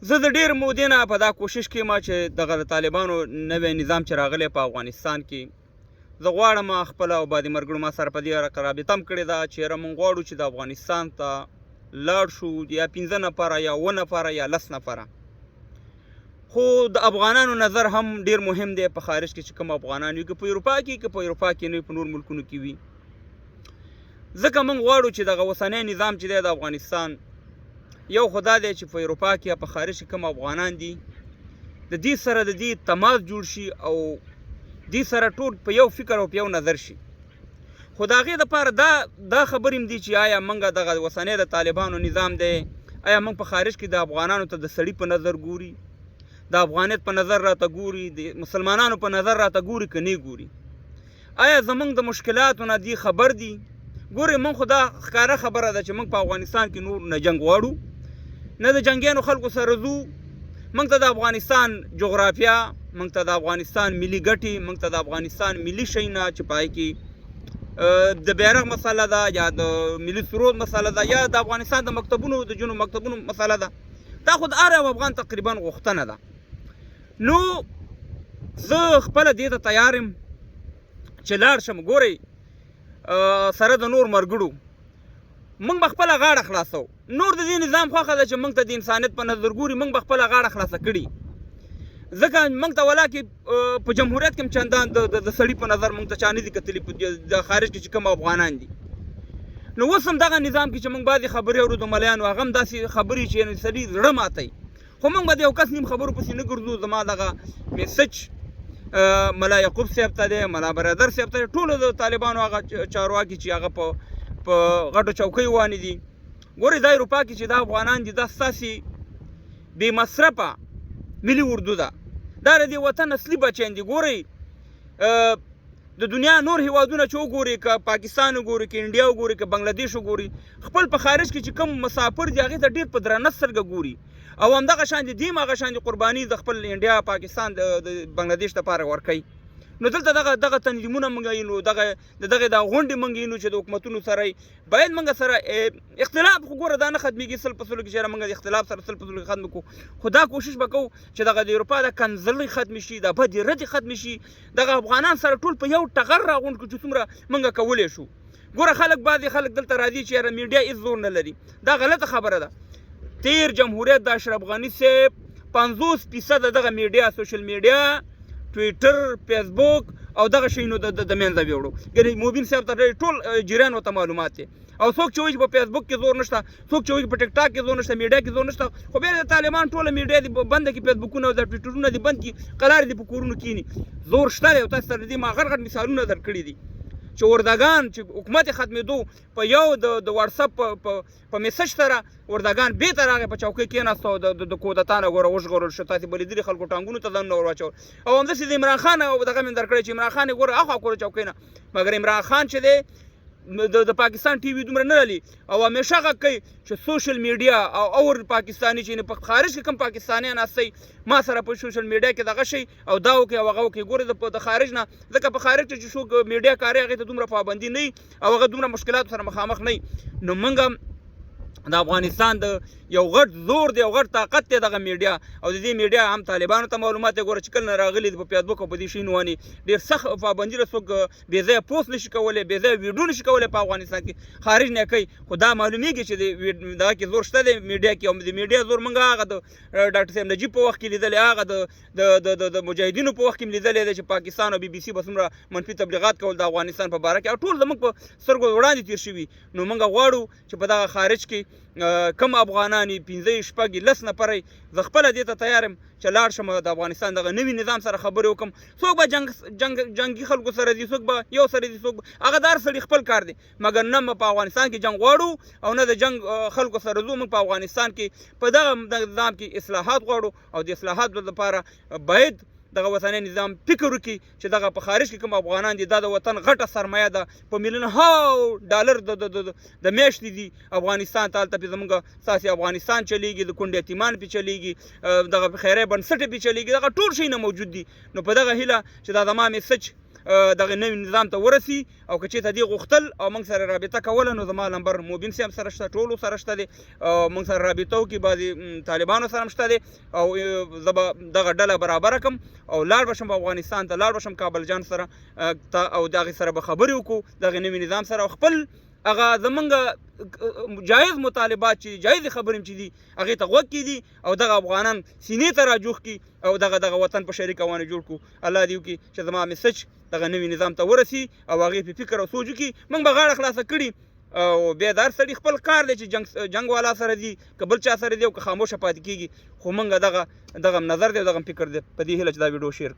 زه د ډېر مودې نه په دا کوشش کې یم چې دغه د طالبانو نوی نظام چې راغلی په افغانستان کې، زه غواړم خپله او بعضې ملګرو ما سره په دې اړه رابطه هم کړې ده چې یاره موږ غواړو چې د افغانستان ته لاړ شو، یا 5 نفره یا 7 نفره یا 10 نفره. خو د افغانانو نظر هم ډیر مهم دی په خارج کې چې کوم افغانان وي، که په اروپا کې، که په اروپا کې نه، په نور ملکونو کې وي. ځکه موږ غواړو چې دغه اوسنی نظام چې دی د افغانستان، یو خو دا دی چې په اروپا کې یا په خارج کې کوم افغانان دي، د دې سره د دې تماس جوړ شي او دې سره ټول په یو فکر او په یو نظر شي. خو د هغې دپاره دا خبرې هم دي چې آیا موږ دغه اوسنی د طالبانو نظام دی، آیا موږ په خارج کې د افغانانو ته د سړي په نظر ګوري، د افغانیت په نظر راته ګوري، د مسلمانانو په نظر راته ګوري که نه ګوري؟ آیا زمونږ د مشکلاتو نه دی خبر دي؟ ګورئ، موږ خو دا ښکاره خبره ده چې موږ په افغانستان کې نور نه جنګ غواړو، نه د جنګیانو خلکو سره ځو. موږ ته د افغانستان جغرافیا، موږ ته د افغانستان ملي ګټې، موږ ته د افغانستان ملي شیونه چې په هغې کې د بیرغ مسله ده، یا د ملي سرود مسله ده، یا د افغانستان د مکتبونو، د جنو مکتبونو مسله ده، دا خو د هر یو افغان تقریبا غوښتنه ده. نو زه خپله دې ته تیار یم چې لاړ شم. ګورئ، سره د نور مرګړو موږ به خپله غاړه خلاصو. نور د دې نظام خوښه ده چې موږ ته د انسانیت په نظر ګوري، موږ به خپله غاړه خلاصه کړي. ځکه موږ ته ولا کې په جمهوریت کې هم چندان د سړي په نظر موږ ته چا نه دي کتلي، په د خارج کې چې کوم افغانان دي. نو اوس هم دغه نظام کې چې موږ بعضې خبرې اورو د ملیانو، هغه هم داسې خبرې چې سړي زړه ماتوي. خو موږ به د یو کس نیم خبرو پسې نه ګرځو. زما دغه میسج ملا یعقوب صاحب ته دی، ملا برادر صاحب ته دی، ټولو د طالبانو هغه چارواکي چې هغه په غټو چوکیو باندې دي. ګورئ، دا اروپا کې چې دا افغانان دي، دا ستاسې بې مصرفه ملي اردو ده، دا د دې وطن اصلي بچیان دي. ګورئ، د دنیا نور هیوادونه چې وګوري، که پاکستان وګوري، که انډیا وګوري، که بنگلادیش وګوري، خپل په خارج کې چې کوم مسافر دي هغې ته ډېر په درنه سترګه ګوري، او همدغه شان دي دیم هغه شان دي قرباني د خپل انډیا، پاکستان، د بنگلادیش لپاره ورکوي. نو دلته دغه تنظیمونه موږ وینو، دغه د دغه دا غونډې موږ وینو چې د حکومتونو سره باید موږ سره اختلاف، خو ګوره دا نه ختمېږي 100% کې چې موږ د اختلاف سره 100% کې ختم کړو. خو دا کوشش به کوو چې دغه د اروپا د کنځلې ختمې شي، دا بدې ردې ختمې شي، دغه افغانان سره ټول په یو ټغر راغونډ کړو چې څومره موږ کولی شو. ګوره خلک، بعضې خلک دلته راځي چې یاره میډیا هېڅ زور نه لري، دا غلطه خبره ده. تیر جمهوریت د اشرف غني صاحب 50% دغه میډیا، سوشل میډیا، ټویټر، فیسبوک او دغه شیونو د منځه ویوړو. ګنې مبین صاحب ته ټول جریان ورته معلومات دی. او څوک چې وایي چې په فیسبوک کې زور نشته، څوک چې وایي په ټیک ټاک کې زور نشته، میډیا کې زور نشته، خو بیا د طالبان ټوله میډیا دې بنده کړي، فیسبوکونه او د ټویټرونه دې بند کړي، قلار دې په کورونو کښېني. زور شته دی. او تاسو سره د دې ما غټ غټ مثالونه درکړي دي چې وردګان چې حکومت یې ختمېدو په یو د واټساپ په میسج سره وردګان بېرته راغی، په چوکۍ کېناست او د کودتا نه ګوره وژغورل شو. تاسې به لیدلي خلکو ټانګونو ته ځانونه ور واچول. او همداسې د عمران خان او دغه مې درکړی چې عمران خان یې ګوره اخوا کړو چوکۍ نه، مګر عمران خان چې دی د پاکستان ټي وي دومره نه لري او همیشه غږ کوي چې سوشل میډیا او اور پاکستاني چې په خارج کې کوم پاکستانیان هستئ، ما سره په سوشل میډیا کې دغه شي او دا وکړي او هغه وکړي. ګوره د خارج نه، ځکه په خارج کې چې څوک میډیا کاري هغې ته دومره پابندي نه او هغه دومره مشکلاتو سره مخامخ نه. نو موږ د افغانستان د یو غټ زور دی او غټ طاقت دی دغه میډیا، او د دې میډیا هم طالبانو ته معلومات دی. ګوره چې کله راغلي په فیسبوک او په دې شیونو باندې ډېر سخت پابندي ده، څوک بې ځایه پوسټ نشي کولی، بې ځایه ویډیو نشي کولی په افغانستان کې، خارج نه کوي. خو دا معلومیږي چې دغه کې زور شته دی میډیا کې. او د میډیا زور موږ هغه د ډاکټر صاحب نجیب په وخت کې لیدلی، هغه د مجاهدینو په وخت کې لیدلی دی چې پاکستان او بي بي سي به څومره منفي تبلیغات کول د افغانستان په باره کې، او ټول زموږ په سترګو وړاندې تېر شوي. نو موږ غواړو چې په دغه خارج کې کم افغانان یې 5، 6، 10 نفره یې، زه خپله دې ته تیار یم چې لاړ شم د افغانستان دغه نوي نظام سره خبرې وکړم. څوک به جنګي خلکو سره ځي، څوک به یو سره ځي، څوک به هغه د هر سړي خپل کار دی. مګر نه موږ په افغانستان کې جنګ غواړو او نه د جنګ خلکو سره ځو. موږ په افغانستان کې په دغه نظام کې اصلاحات غواړو، او د اصلاحاتو لپاره باید دغه وطني نظام فکر وکړي چې دغه په خارج کې کوم افغانان دي، دا د وطن غټه سرمایه ده، په میلیونهاو ډالر د میاشتې دي افغانستان ته. هلته پې زمونږ ستاسې افغانستان چلیږي، د کونډې یتیمان پې چلیږي، دغه خیریه بنسټ پې چلیږي، دغه ټول شیونه موجود دي. نو په دغه هیله چې دا زما میسج دغه نوي نظام ته ورسي. او که چېرته دې غوښتل او موږ سره رابطه کوله، نو زما لمبر مبین صاحب سره شته، ټولو سره شته دی، او موږ سره رابطه وکړي. بعضې طالبانو سره هم شته دی، او زه به دغه ډله برابره کړم او لاړ به شم افغانستان ته، لاړ به شم کابل جان سره ته، او د هغې سره به خبرې وکړو، دغه نوي نظام سره، او خپل هغه زمونږ جایز مطالبات چې جایز خبرې چې دي هغې ته غوږ کېږدي، او دغه افغانان سینې ته راجوخ کړي، او دغه وطن په شریکه باندې جوړ کړو. الله دې وکړي چې زما میسج دغه نوي نظام ته ورسي او هغې په فکر او سوچ وکړي. موږ به غاړه خلاصه کړي، او بیا د هر سړي خپل کار دی چې جنګ والا سره دي که بل چا سره دي، او که خاموشه پاتې کېږي. خو موږ دغه نظر دی او دغه فکر دی. په دې هیله چې دا ویډیو شیر کړئ.